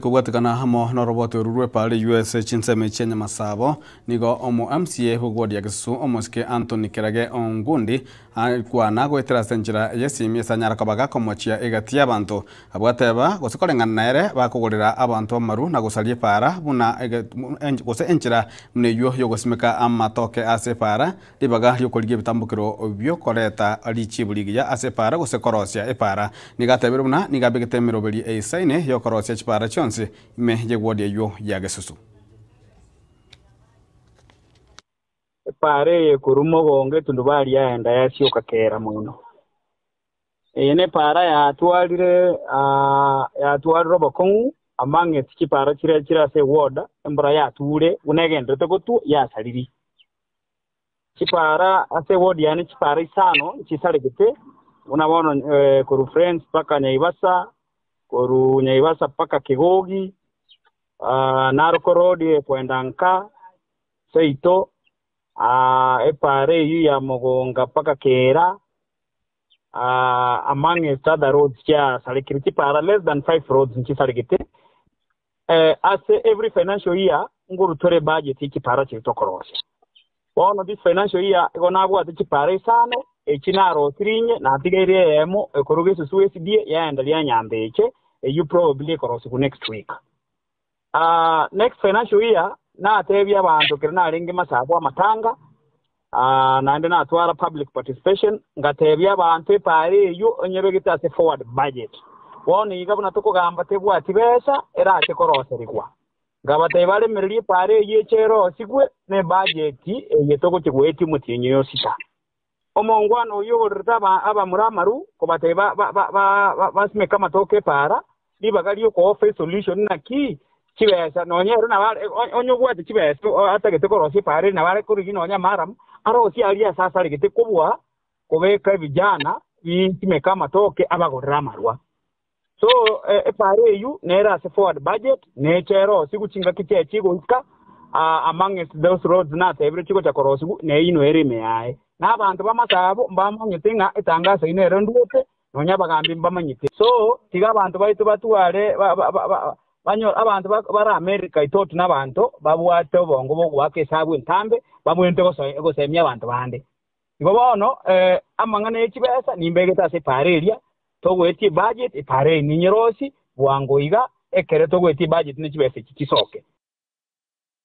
Kobwatekana amo noroboti oru rw'epaara eyio ase chinsemo chia Nyamasabo, nigo omo MCA bw'egwodi ya Gesusu omosike Anthony Kerage Ongundi akwana goetera ase enchera y'esimi ase anyare koba gakomochia egati y'abanto abwo ateba gose koreng'ana nere bakogorera abanto amaru na gosaria epaara buna gose enchera buna eyio y'ogosimeka amatoke ase epaara Ribaga ri'okorigia ebitambokero bi'okoreta richibu rigiya ase epaara gose korosia epaara. Nigo atebire buna nigo abegete emeroberi eisaine y'okorosia chipaara chionsi ime y'egwodi eyio ya Gesusu. Epaara eye korwa mogongo etundubari yaenda yasioka kera mono. Eye nepaara yatwarire yatwarire obokong'u among chipaara chiria chire ase eward, embura yature buna egenderete gotwa yasaririe. Chipaara ase eward yane chipaara isano nchisaregete, buna bono korwa Friends mpaka Nyaibasa, korwa Nyaibasa mpaka Kegogi, Narok Road ekoenda nka seito, epaara eyio ya Mogonga mpaka Keera, amongst other roads chiasarekire chipaara less than five roads nchisaregete. Ase every financial year ngorutore ebudget ye chipara chiria tokorosia. Bono this financial year igo nabwate chipara isano, echi narosirie inye, natigeire eyemo ekoruga esusu SDA yaenda ria Nyambeche, eyio probably ekorosigwa next week. Next financial year natebia abanto ekero narenge Masaba amatanga, naende natwara public participation, ngatebia abanto epaara eyio onyebegete ase forward budget. Bono iga buna tokogamba tebwati besa erache koroserigwa. Nkabatebia baremererie epaara eyio eche erosigwe ne budget eye togochia goetia omotienyi oyo sita. Omongwana oyio ogorerete abamura amaru kobatebia basimeke amatoke epaara, ribaga ri'okooffer esolution naki chibesa nonya ere nabo are onye obwate chibesa atagete korosia epaara ere nabo are korigia nonya amaramu arosie aria ase asaregete kobua kobeka ebijana bisimeke amatoke abagorere amarwa. So epaara eyio nere ase forward budget neche erosigwe chingaki chiaye chigoika amongst those roads natebire chigocha korosigwa neyio ere ime yaye. Na abanto b'amasabo mbamanyete ng'a etangaso eyio nere ndwete nonya abagambi mbamanyete. So tiga abanto baito batware banyore abanto bare America itoti nabanto babwate obongo bogoaka esabu entambe babwenerete gosemia abanto bande. Igo bono amang'ana ye chibesa nimbegete ase epaara eria togoetia ebudget, epaara eye ninyerosie bwango iga ekero togoetia ebudget ne chibesa echi chisoke.